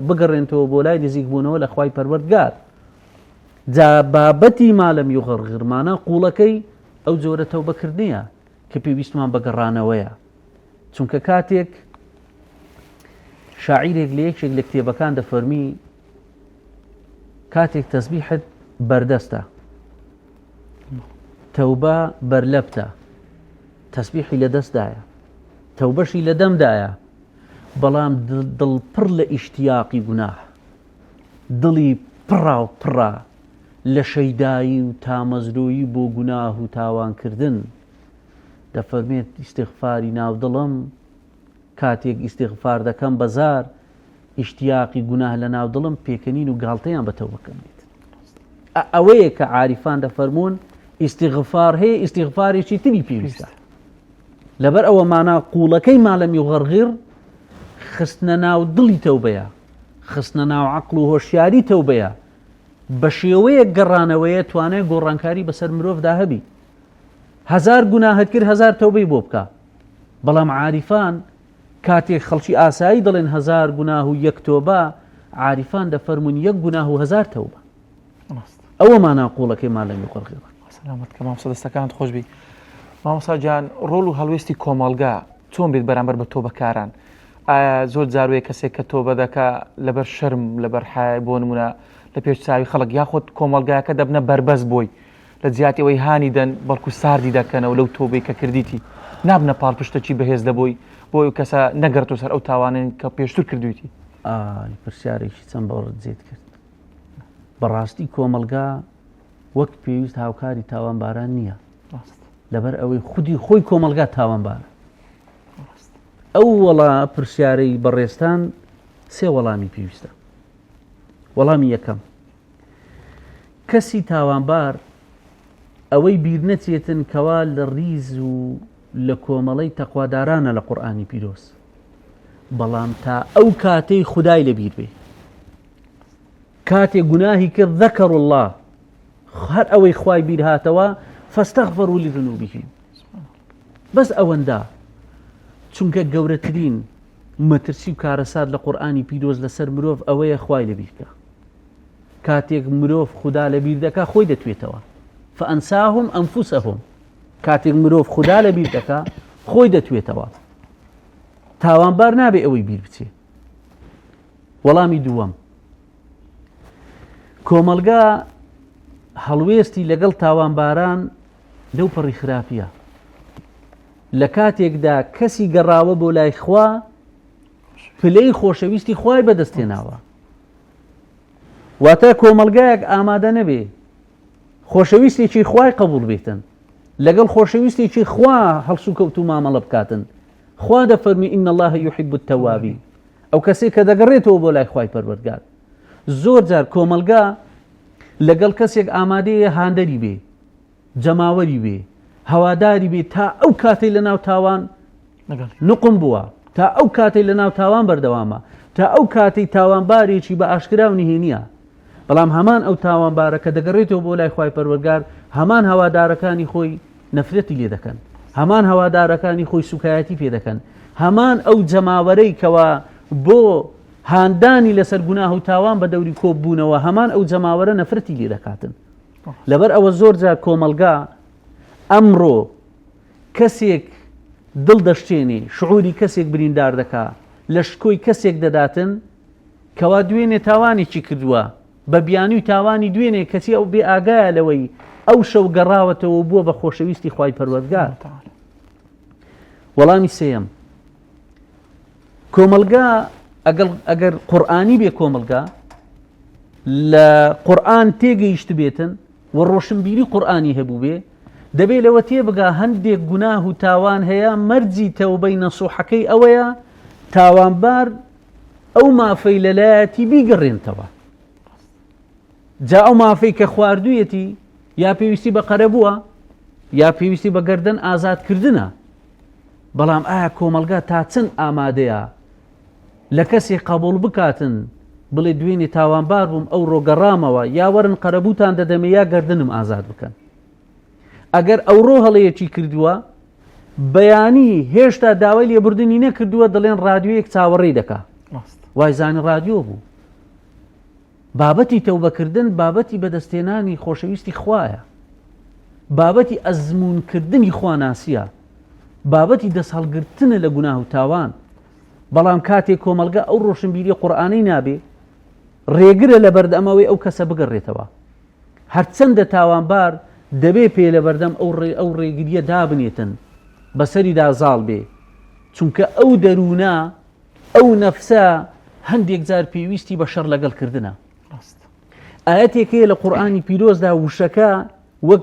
بگەڕێنتەوە بۆ لای نزیکبوونەوە لە خوای پەروەردگار جا بابەتی مالەم یغەرغر مانا قوڵەکەی ئەو جۆرە تەوبەکردنەیە کە پێویستمان بە گەڕانەوەیە چونکە کاتێک شاعیرێک لە یەکێک لە کتێبەکان دەفەرمی کاتێک تەزبیحت بەردەستە تەوبە بەرلەبتە تەسبیحی لە دەستدایە تەوبەشی لە دەمدایە بەڵام دڵ پڕ لە ئیشتیاقی گوناه. دڵی پڕاو پڕە لە شەیدایی و تامەزرۆیی بۆ گوناه و تاوانکردن، دەفەرمێت ئیستیغفاری ناو دڵم کاتێک ئیستیغفار دەکەم بە زار ئیشتیاقی گوناه لە ناو دڵم پێکەنین و گاڵتەیان بە تەوبەکەم دێت. ئەوەیە کە عاریفان دەفەرموون ئیستیغفار هەیە ئیستیغفارێکی تری پێویستە. لەبەر ئەوە مانا قوڵەکەی مالەم یغەرغر خستنە ناو دڵی تەوبەیە، خستنە ناو عەقڵ و هۆشیاری تەوبەیە، بە شێوەیەک گەڕانەوەیە توانای گۆڕانکاری بەسەر مرۆڤدا هەبی. هەزار گوناهت کرد هەزار تەوبەی بۆ بکە. بەڵام عاریفان کاتێک خەڵکی ئاسایی دەڵێن هەزار گوناه و یەک تۆبە، عاریفان دەفەرموون یەک گوناه و هەزار تەوبە. ئەوە مانا قوڵەکەی مالەم یغەرغر. سەلامەت کە مامۆستا دەستەکانت خۆش بی. مامۆستا گیان ڕۆڵ و هەڵوێستی کۆمەڵگا چۆن بێت بەرامبەر بە تۆبەکاران؟ ئایا زۆر جاروەیە کەسێک کە تۆبە دەکا لەبەر شەرم لەبەر حەیای بۆ نمونە لە پێش چاوی خەڵک یاخود کۆمەڵگاکە دەبنە بەربەست بۆی لە جیاتی ئەوەی هانی دەن بەڵکو ساردی دەکەنەوە لەو تۆبەی کە کردیتی نابنە پاڵپشتەکی بەهێز لە بۆی بۆ ئەو کەسە نەگەڕێتەوە سەر ئەو تاوانەی کە پێشتر کردویتی. ئای پرسیارێکی چەند بەڕێز جێت کرد. بەڕاستی کۆمەڵگا وەک پێویست هاوکاری تاوانباران نییە. لەبەر ئەوەی خودی خۆی کۆمەڵگا تاوانبارە. ئەو وەڵا پرسیارەی بەڕێزتان سێ وەڵامی پێویستە. وەڵامی یەکەم کەسی تاوانبار ئەوەی بیر نەچێتن کەوا لە ڕیز و لە کۆمەڵەی تەقوادارانە لە قورئانی پیرۆز بەڵام تا ئەو کاتەی خودای لەبیر بێ کاتێ گوناهی کرد ذەکەر الله هەر ئەوەی خوای بیر هاتەوە فاستغفروا لذنوبهم بەس ئەوەندە چونکە گەورەترین مەترسی و کارەسات لە قورئانی پیرۆز لەسەر مرۆڤ ئەوەیە خوای لەبیرکە کاتێک مرۆڤ خودا لەبیر دەکا خۆی دەتوێتەوە فأنساهم أنفسهم کاتێک مرۆڤ خودا لەبیر دەکا خۆی دەتوێتەوە تاوانبار نابێ ئەوەی بیر بچێ وەڵامی دووەم کۆمەڵگا هەڵوێستی لەگەڵ تاوانباران لەو پەڕی خراپیە لە کاتێکدا کەسی گەڕاوە بۆ لای خوا پلەی خۆشەویستی خوای بەدەستێناوە واتە کۆمەلگایەک ئامادە نەبێ خۆشەویستێکی خوای قبول بێتن لەگەڵ خۆشەویستێکی خوا هەڵسوکەوت و مامەڵە بکاتن خوا دەفەرمی إن الله يحب التوابین ئەو کەسێک کە دەگەڕێتەوە بۆ لای خوای پەروەردگار زۆر جار کۆمەلگا لەگەڵ کەسێک ئامادەیە هاندەری بێ جەماوەری بێ هەواداری بێ تا ئەو کاتەی لە ناو تاوان نقم بووە تا ئەو کاتەی لە ناو تاوان بەردەوامە تا ئەو کاتەی تاوانبارێکی بە ئاشکرا و نهێنیە بەڵام هەمان ئەو تاوانبارە کە دەگەڕێتەوە بۆ لای خوای پەروەرگار هەمان هەوادارەکانی خۆی نەفرەتی لێ دەکەن هەمان هەوادارەکانی خۆی سوکایەتی پێ دەکەن هەمان ئەو جەماوەرەی کەوا بۆ هاندانی لەسەر گوناه و تاوان بە دەوری کۆبوونەوە هەمان ئەو جەماوەرە نەفرەتی لێ دەکاتن لەبەر ئەوە زۆر جار کۆمەڵگا ئەمڕۆ کەسێک دڵ دەشتێنێ شعوری کەسێک بریندار دەکا لە شکۆی کەسێک دەداتن کەوا دوێنێ تاوانێکی کردووە بە بیانووی تاوانی دوێنێ کەچی ئەو بێ ئاگایە لەوەی ئەو شەو گەڕاوەتەوە بووە بە خۆشەویستی خوای پەروەردگار. وەڵامی سێیەم کۆمەڵگا ئەگەر قورئانی بێ کۆمەڵگا لە قورئان تێگەیشت بێتن و ڕۆشنبیری قورئانی هەبوو بێ دەبێ لەوە تێبگا هەندێک گوناه و تاوان هەیە مەرجی تەوبەی نەسوحەکەی ئەوەیە تاوانبار ئەو مافەی لەلایەتی بیگەڕێنتەوە جا ئەو مافەی کە خواردوویەتی یا پێویستی بە قەرەبووە یا پێویستی بە گەردن ئازادکردنە بەڵام ئایا کۆمەڵگا تا چەند ئامادەیە لە کەسێک قبوڵ بکاتن بڵێ دوێنێ تاوانبار بووم ئەو ڕۆگەڕامەوە یا وەرن قەرەبووتان دەدەمێ یا گردنم ئازاد بکەن ئەگەر ئەوڕۆ هەڵەیەکی کردووە بەیانی هێشتا داوای لێبوردنی نەکردووە دەڵێن ڕادیۆیەک چاوەڕێی دەکا وایزانی ڕادیۆ بوو بابەتی تەوبەکردن بابەتی بەدەستێنانی خۆشەویستی خوایە بابەتی ئەزمونکردنی خواناسیە بابەتی دەست هەڵگرتنە لە گوناه و تاوان بەڵام کاتێک کۆمەڵگە ئەو ڕۆشنبیری قورئانەی نابێ ڕێگرە لە بەردەمەوەی ئەو کەسە بگەڕێتەوە هەرچەندە تاوانبار دەبێ پێ لەبەردەم ئەو ڕێ ئەو ڕێگریە دابنێتن بەسەریدا زاڵ بێ چونکە ئەو دەروونە ئەو نەفسە هەندێک جار پێویستی بە شەڕ لەگەڵ کردنە. ئاەتێک هەیە لە قورئانی پیرۆزدا وشەکە وەک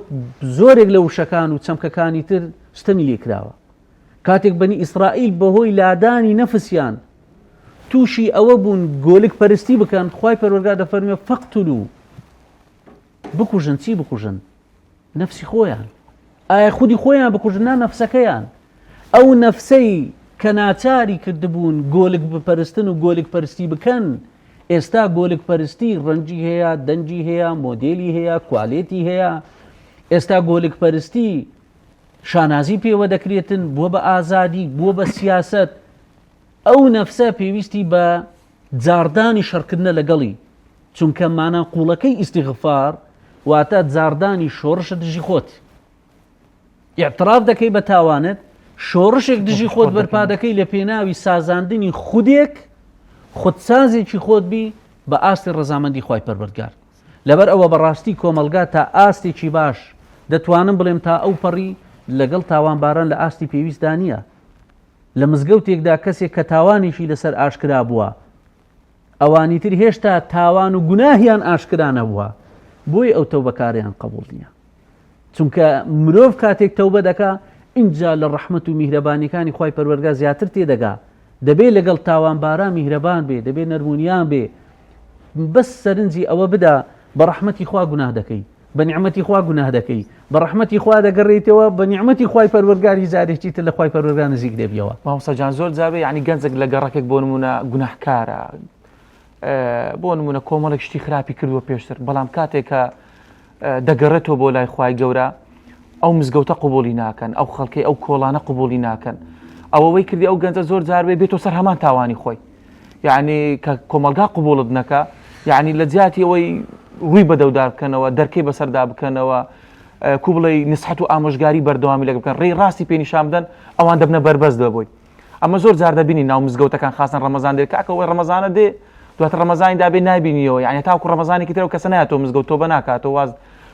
زۆرێک لە وشەکان و چەمکەکانی تر ستەمی لێکراوە کاتێک بەنی ئیسرائیل بەهۆی لادانی نەفسیان تووشی ئەوە بوون گۆلک پەرستی بکەن خوای پەروەردگار دەفەرموێ فەقتلو بکوژن چی بکوژن نەفسی خۆیان ئایا خودی خۆیان بکوژن نا نەفسەکەیان ئەو نەفسەی کە ناچاری کردبوون گۆلک بپەرستن و گۆلک پەرستی بکەن ئێستا گۆلک پەرستی ڕەنگی هەیە دەنگی هەیە مۆدێلی هەیە کوالێتی هەیە ئێستا گۆلک پەرستی شانازی پێوە دەکرێتن بووە بە ئازادی بووە بە سیاسەت ئەو نەفسە پێویستی بە جاڕدانی شەڕکردنە لەگەڵی، چونکە مانا قوڵەکەی ئیستیغفار واتە جاڕدانی شۆڕشە دژی خۆت. ئیعتراف دەکەی بە تاوانت، شۆڕشێک دژی خۆت بەرپا دەکەی لە پێناوی سازاندنی خودێک، خودسازێکی خۆت بی بە ئاستی ڕەزامەندی خوای پەروەردگار. لەبەر ئەوە بەڕاستی کۆمەڵگا تا ئاستێکی باش، دەتوانم بڵێم تا ئەوپەڕی لەگەڵ تاوانباران لە ئاستی پێویستدا نییە. لە مزگەوتێکدا کەسێک کە تاوانێکی لەسەر ئاشکرا بووە ئەوانی تر هێشتا تاوان و گوناهیان ئاشکرا نەبووە بۆی ئەو تەوبەکاریان قبول نییە چونکە مرۆڤ کاتێک تەوبە دەکا اینجا لە ڕەحمەت و میهرەبانیەکانی خوای پەروەرگا زیاتر تێدەگا دەبێ لەگەڵ تاوانباران میهرەبان بێ دەبێ نەرمونیان بێ بەس سەرنجی ئەوە بدا بە ڕەحمەتی خوا گوناه دەکەی بە نیعمەتی خوا گوناه دەکەی بە ڕەحمەتی خوا دەگەڕێیتەوە بە نیعمەتی خوای پەروەردگار هیچ جارێکی تر لە خوای پەروەردگار نزیک دەبیەوە. مامۆستا جان زۆر جار یعنی گەنجێک لە گەڕەکێک بۆ نمونە گوناهکارە بۆ نمونە کۆمەڵێک شتی خراپی کردووە پێشتر بەڵام کاتێک کە دەگەڕێتەوە بۆ لای خوای گەورە ئەو مزگەوتە قوبولی ناکەن ئەو خەڵکی ئەو کۆڵانە قوبولی ناکەن ئەوەی کردی ئەو گەنجە زۆر جار بێ بێتۆ سەر هەمان تاوانی خۆی یعنی کە کۆمەڵگا قوبوڵت نەکا یعنی لە جیاتی ئەوەی ڕووی بەدەودار بکەنەوە دەرکەی بەسەردا بکەنەوە کو بڵێ نسحەت و ئامۆژگاری بەردەوامی لەگە بکەن ڕێی ڕاستی پێ نیشان بدەن ئەوان دەبنە بەربەست بۆی ئەمە زۆر جار دەبینی ناو مزگەوتەکان خاستن ڕەمەزان دێ کاکە ئەوەی ڕەمەزانە دێ دواتر ڕەمەزانی دابێ نابینیەوە یعنی تاوکو ڕەمەزانێکی ترەوە کەسە نایەتەوە مزگەوت تۆبە ناکاتەوە واز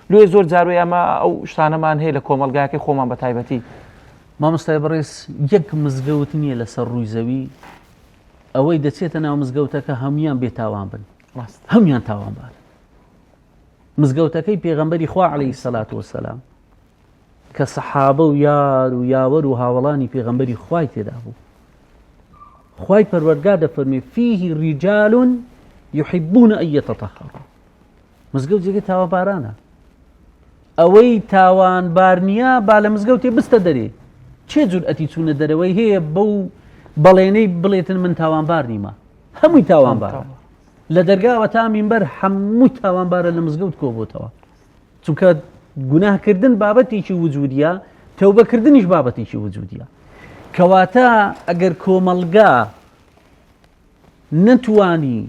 لێ زۆر جاروێ ئەمە ئەو شتانەمان هەیە لە کۆمەڵگاکەی خۆمان بە تایبەتی. مامۆستای بەڕێز یەک مزگەوت نییە لەسەر ڕووی زەوی ئەوەی دەچێتە ناو مزگەوتەکە هەمویان بێتاوان بن ڕاست هەمویان تاوانبار مزگەوتەکەی پێغەمبەری خوا عەلەیهی سەلات وەسەلام کە سەحابە و یار و یاوەر و هاوەڵانی پێغەمبەری خوای تێدا بوو خوای پەروەردگار دەفەرمێ فیه رجال يحبون أن يتطهروا مزگەوت جێگەی تاوانبارانە ئەوەی تاوانبار نییە با لە مزگەوتێ بستە دەرێ چێ جورئەتی چوونە دەرەوەی هەیە بەو بەڵێنەی بڵێتن من تاوانبار نیمە هەمووی تاوانبار لە دەرگاوە تا مینبەر هەموو تاوانبارە لە مزگەوت کۆبووتەوە چونکە گوناهکردن بابەتێکی وجودیە تەوبەکردنیش بابەتێکی وجودیە کەواتە ئەگەر کۆمەڵگا نەتوانی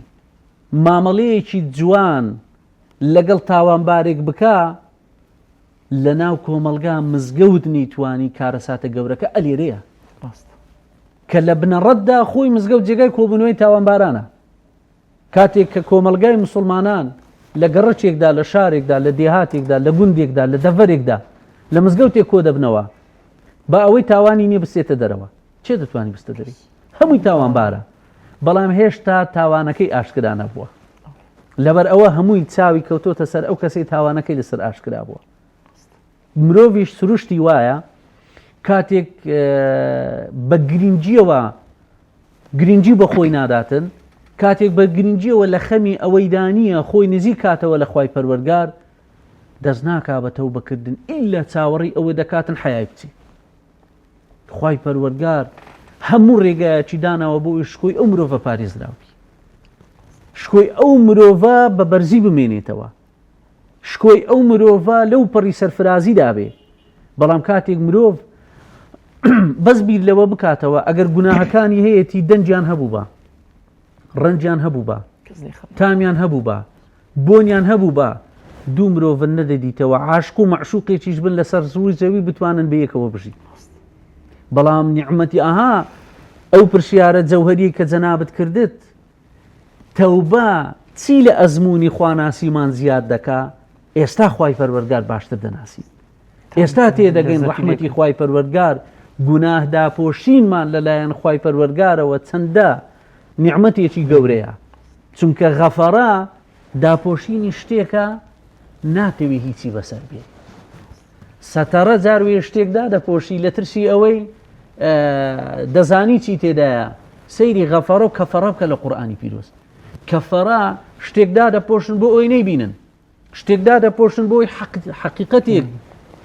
مامەڵەیەکی جوان لەگەڵ تاوانبارێک بکا لەناو کۆمەڵگا مزگەوت نەیتوانی کارەساتە گەورەکە ئەلێرەیە ڕاست کە لە بنەڕەتدا خۆی مزگەوت جێگای کۆبوونەوەی تاوانبارانە کاتێک کە کۆمەڵگای مسلمانان لە گەڕەکێکدا لە شارێکدا لە دێهاتێکدا لە گوندێکدا لە دەڤەرێکدا لە مزگەوتێک کۆ دەبنەوە با ئەوەی تاوانی نییە بچێتە دەرەوە چێ دەتوانانی بستە دەری هەمووی تاوانبارە بەڵام هێشتا تاوانەکەی ئاشکرا نەبووە لەبەر ئەوە هەمووی چاوی کەوتۆتە سەر ئەو کەسەی تاوانەکەی لەسەر ئاشکرا بووە مرۆڤیش سروشتی وایە کاتێک بە گرنگیەوە گرنگی بە خۆی ناداتن کاتێک بە گرنگیەوە لە خەمی ئەوەیدانیە خۆی نزیک کاتەوە لە خوای پەروەرگار دەست ناکا بە تەوبەکردن ئیلا چاوەڕی ئەوە دەکاتن حەیای بچێ خوای پەروەردگار هەموو ڕێگایەکی داناوە بۆ شکۆی ئەو مرۆڤە پارێزراوی شکۆی ئەو مرۆڤە بە بەرزی بمێنێتەوە شکۆی ئەو مرۆڤە لەو پەڕی سەرفرازی دابێ بەڵام کاتێک مرۆڤ بەس بیر لەوە بکاتەوە ئەگەر گوناهەکانی هەیەی دەنجیان هەبوو بە ڕەنجیان هەبوو بە تامیان هەبوو بە بۆنیان هەبووبا دوو مرۆڤن نەدەدیتەوە عاشق و مەعشوقێکیش بن لەسەر زووی زەوی بتوانن بەیەکەوە بژین بەڵام نیعمەتی ئەها ئەو پرسیارە جەوهری کە جەنابت کردت تەوبە چی لە ئەزمموی خواناسیمان زیاد دەکا ئێستا خوای پەروەردگار باشتر دەناسین ئێستا تێدەگەین ڕەحمەتی خوای پەروەردگار گوناه داپۆشینمان لەلایەن خوای پەروەردگارەوە چەندە نیعمەتێکی گەورەیە چونکە غەفەرە داپۆشینی شتێکە ناتەوێ هیچی بەسەر بێ. سەتەڕە جار وێ شتێک دادەپۆشی لە ترسی ئەوەی دەزانی چی تێدایە سەیری غەفەڕە و کەفەڕە بکە لە قورئانی پیرۆز کەفەڕە شتێک دادەپۆشن بۆ ئەوی نەیبینن شتێک دادەپۆشن بۆی حەقیقەتێک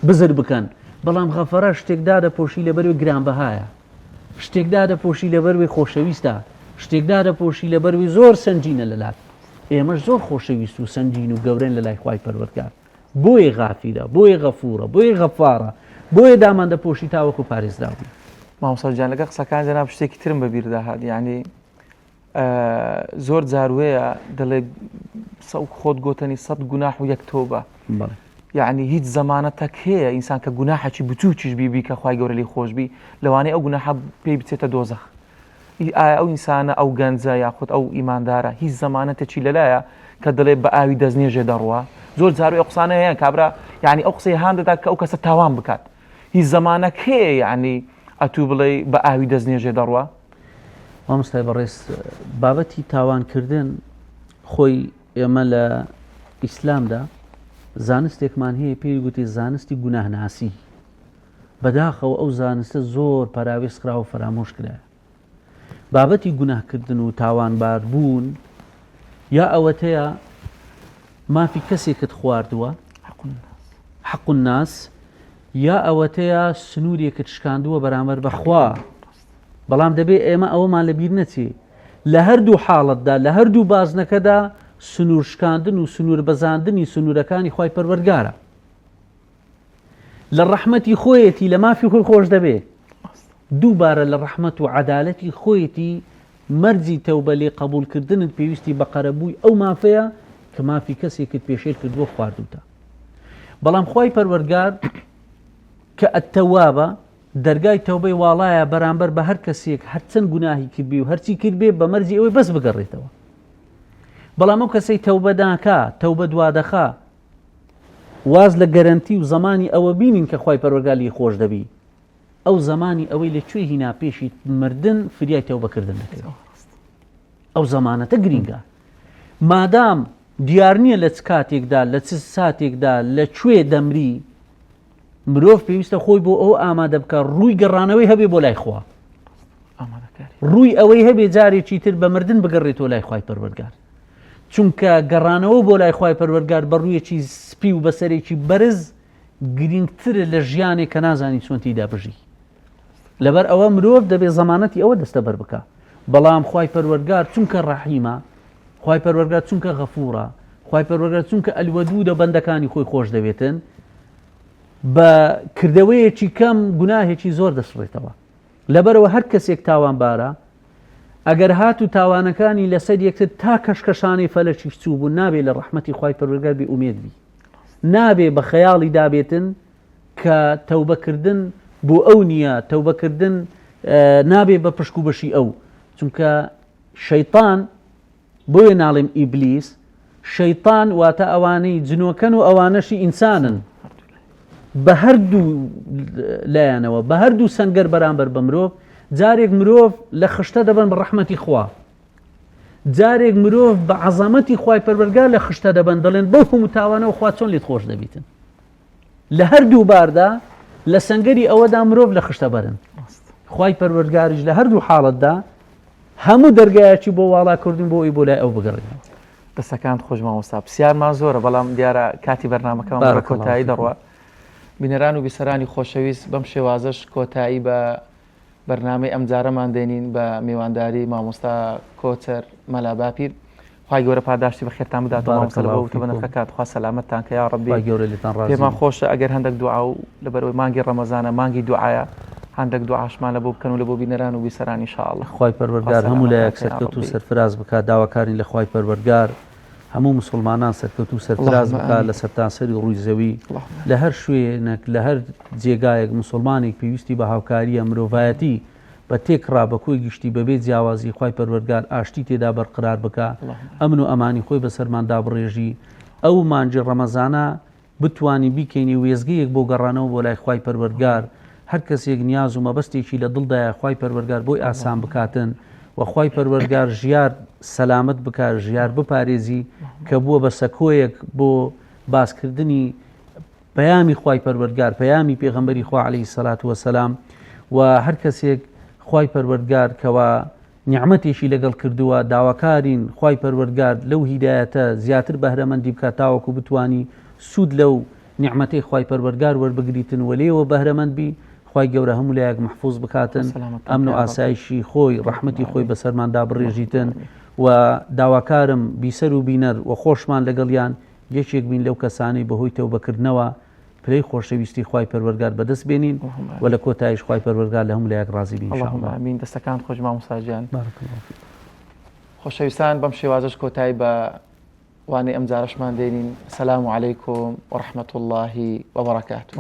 بزر بکەن بەڵام غەفەرە شتێک دادەپۆشی لەبەروی گرانبەهایە شتێک دادەپۆشی لەبەروی خۆشەویستە شتێک دادەپۆشی لەبەروی زۆر سەنگینە لەلات ئێمەش زۆر خۆشەویست و سەنگین و گەورەن لە لای خوای پەروەردگار بۆیە غافیرە بۆیە غەفورە بۆیە غەفارە بۆیە دامان دەپۆشی تاوەکو پارێزراو بین. مامۆستا گیان لەگەڵ قسەکان جەناب شتێکی ترم بە بیردا هات یعنی زۆر جار وەیە دەڵێ خۆت گۆتەنی سەد گوناح و یەک تۆبە یعنی هیچ زەمانەتەک هەیە ئینسان کە گوناحەکی بچووکیش بیبی کە خوای گەورە لێی خۆش بی لەوانەیە ئەو گوناحە پێی بچێتە دۆزەخ ئایا ئەو ئینسانە ئەو گەنجە یاخود ئەو ئیماندارە هیچ زەمانەتێکی لەلایە کە دەڵێ بە ئاوی دەستنێژێ دەڕوا زۆر جار ئەو قسانە هەیە کابرا یعنی ئەو قسەی هان دەدا کە ئەو کەسە تاوان بکات هیچ زەمانەک هەیە یعنی ئەتوو بڵێ بە ئاوی دەستنێژێ دەڕوا مامۆستای بەڕێز بابەتی تاوانکردن خۆی ئێمە لە ئیسلامدا زانستێکمان هەیە پێی گوتی زانستی گوناهناسی بەداخەوە ئەو زانستە زۆر پەراوێز خرا و فەرامۆش کرایە. بابەتی گوناهکردن و تاوانبار بوون یا ئەوەتەیە مافی کەسێکت خواردووە حەق الناس یا ئەوەتەیە سنوورێکت شکاندووە بەرامبەر بەخوا بەڵام دەبێ ئێمە ئەوەمان لەبیر نەچێ لە هەردوو حاڵەتدا لە هەردوو بازنەکەدا سنوور شکاندن و سنوور بەزاندنی سنوورەکانی خوای پەروەردگارە لە ڕەحمەتی خۆیەتی لە مافی خۆی خۆش دەبێ دووبارە لە ڕەحمەت و عەدالەتی خۆیەتی مەرجی تەوبە لێ قبولکردنت پێویستی بە قەرەبووی ئەو مافەیە کە مافی کەسێکت پێشێل کردووە خواردوتە بەڵام خوای پەروەردگار کە التوابە دەرگای تەوبەی واڵایە بەرامبەر بە هەر کەسێک هەرچەند گوناهی کردبی و هەرچی کردبێ بە مەرجی ئەوەی بەس بگەڕێتەوە بەڵام ئەو کەسەی تەوبە ناکا تەوبە دوادەخا واز لە گەرەنتی و زەمانی ئەوە بینین کە خوای پەروەردگار لێی خۆش دەبی ئەو زەمانی ئەوەی لە کوێ هینا پێشی مردن فریای تەوبەکردن دەکەوێت ئەو زەمانەتە گرینگە مادام دیار نییە لە چ کاتێکدا لە چ ساتێکدا لە کوێ دەمری مرۆڤ پێویستە خۆی بۆ ئەو ئامادە بکە ڕووی گەڕانەوەی هەبێ بۆ لای خوا ڕووی ئەوەی هەبێ جارێکی تر بە مردن بگەڕێتەوە لای خوای پەروەردگار چونکە گەڕانەوە بۆ لای خوای پەروەردگار بە ڕوویەکی سپی و بەسەرێکی بەرز گرنگترە لە ژیانێک کە نازانی چۆن تیدا بژی لەبەر ئەوە مرۆڤ دەبێ زەمانەتی ئەوە دەستەبەر بکە بەڵام خوای پەروەردگار چونکە ڕەحیمە خوای پەروەردگار چونکە غەفورە خوای پەروەردگار چونکە الودودە بەندەکانی خۆی خۆش دەوێتن بە کردەوەیەکی کەم گوناهێکی زۆر دەسڕێتەوە لەبەرئەوە هەر کەسێک تاوانبارە ئەگەر هاتوو تاوانەکانی لەسەر یەکتر تا کەشکەشانەی فەلەکیش چووبوون نابێ لە ڕەحمەتی خوای پەروەردگار بێ ئومێد بی نابێ بە خەیاڵی دابێتن کە تەوبەکردن بۆ ئەو نییە تەوبەکردن نابێ بە پشک و بەشی ئەو چونکە شەیطان بۆیە ناڵێم ئیبلیس، شەیتان واتە ئەوانەی جنۆکەن و ئەوانەشی ئینسانن بە هەردوو لایەنەوە بە هەردوو سەنگەر بەرامبەر بە مرۆڤ جارێک مرۆڤ لە خشتە دەبن بە ڕەحمەتی خوا جارێک مرۆڤ بە عەزەمەتی خوای پەروەردگار لە خشتە دەبن دەڵێن بەو هەموو تاوانەوە خوا چۆن لێت خۆش دەبیتن لە هەردوو باردا لە سەنگەری ئەوەدا مرۆڤ لە خشتە بەرن خوای پەروەردگاریش لە هەردوو حاڵەتدا هەموو دەرگایەکی بۆ واڵا کردوین بۆ ئەوی بۆ لای ئەو بگەڕێنەوە. دەستەکانت خۆش مامۆستا پرسیارمان زۆرە بەڵام دیارە کاتی بەرنامەکەمان بەرەو بارک الله کۆتایی فیکم. دەڕوا بینەران و بیسەرانی خۆشەویست بەم شێوازەش کۆتایی بە بەرنامەی ئەمجارەمان دێنین بە میوانداری مامۆستا کۆچەر مەلا باپیر خوای گەورە پاداشتی بەخێرتان بدات بارک مامۆستا لە الله بۆ وتە فیکم. بەنرخەکات خوا سەلامەتتان کە یا ڕەبی خوای گەورە لێتان ڕازی پێمان بێ. خۆشە ئەگەر هەندێک دوعا و لەبەرئەوەی مانگی ڕەمەزانە مانگی دوعایە هەندێک دوعاشمان لە بۆ بکەن و لە بۆ بینەران و بیسەران ان شاء اللە خوای خوا پەروەردگار هەموو سەلامەتان لایەک کە یا سەرکەوتوو ڕەبی. سەرفراز بکات داواکارین لە خوای پەروەردگار هەموو موسڵمانان سەرکەوتوو سەرفراز اللهم بکات آمین لە سەرتاسەری ڕووی زەوی اللهم لە هەر شوێنەک لە هەر جێگایەک موسڵمانێک پێویستی بە هاوکاریە مرۆڤایەتی بە تێکڕا بە کۆی گشتی بەبێ جیاوازی خوای پەروەردگار ئاشتی تێدا بەرقرار بکا ئەمن و ئەمانی خۆی بەسەرمان دابڕێژی ئەو مانگی ڕەمەزانە بتوانین بیکەینی وێستگەیەک بۆ گەڕانەوە بۆ لای خوای پەروەردگار هەر کەسێک نیاز و مەبەستێکی لە دڵدایە خوای پەروەردگار بۆی ئاسان بکاتن. و خوای پەروەردگار ژیار سەلامەت بکا ژیار بپارێزی کە بووە بە سەکۆیەک بۆ باسکردنی پەیامی خوای پەروەردگار پەیامی پێغەمبەری خوا عەلەیهی سەلات وەسەلام و هەر کەسێک خوای پەروەردگار کەوا نیعمەتێکی لەگەڵ کردووە داواکارین خوای پەروەردگار لەو هیدایەتە زیاتر بەهرەمەندی بکات تاوەکو بتوانی سوود لەو نیعمەتەی خوای پەروەردگار وەربگریتن و لێیەوە بەهرەمەند بی خوای گەورە هەموو لایەک مەحفوز بکاتن ئەمن و ئاسایشی خۆی ڕەحمەتی خۆی بەسەرماندا بڕێژیتن و داواکارم بیسەر و بینەر و خۆشمان لەگەڵیان یەکێک بین لەو کەسانەی بەهۆی تەوبەکردنەوە پلەی خۆشەویستی خوای پەروەردگار بەدەست بێنین و لە کۆتاییش خوای پەروەردگار لە هەموو لایەک ڕازی بی ان شاء اللە. اللهم آمین دەستەکانت خۆش مامۆستا گیان. بارک اللە فیک. خۆشەویستان بەم شێوازەش کۆتایی بە وانەی ئەمجارەشمان دێنین. السلام علیکم ورحمة اللە وبرکاته.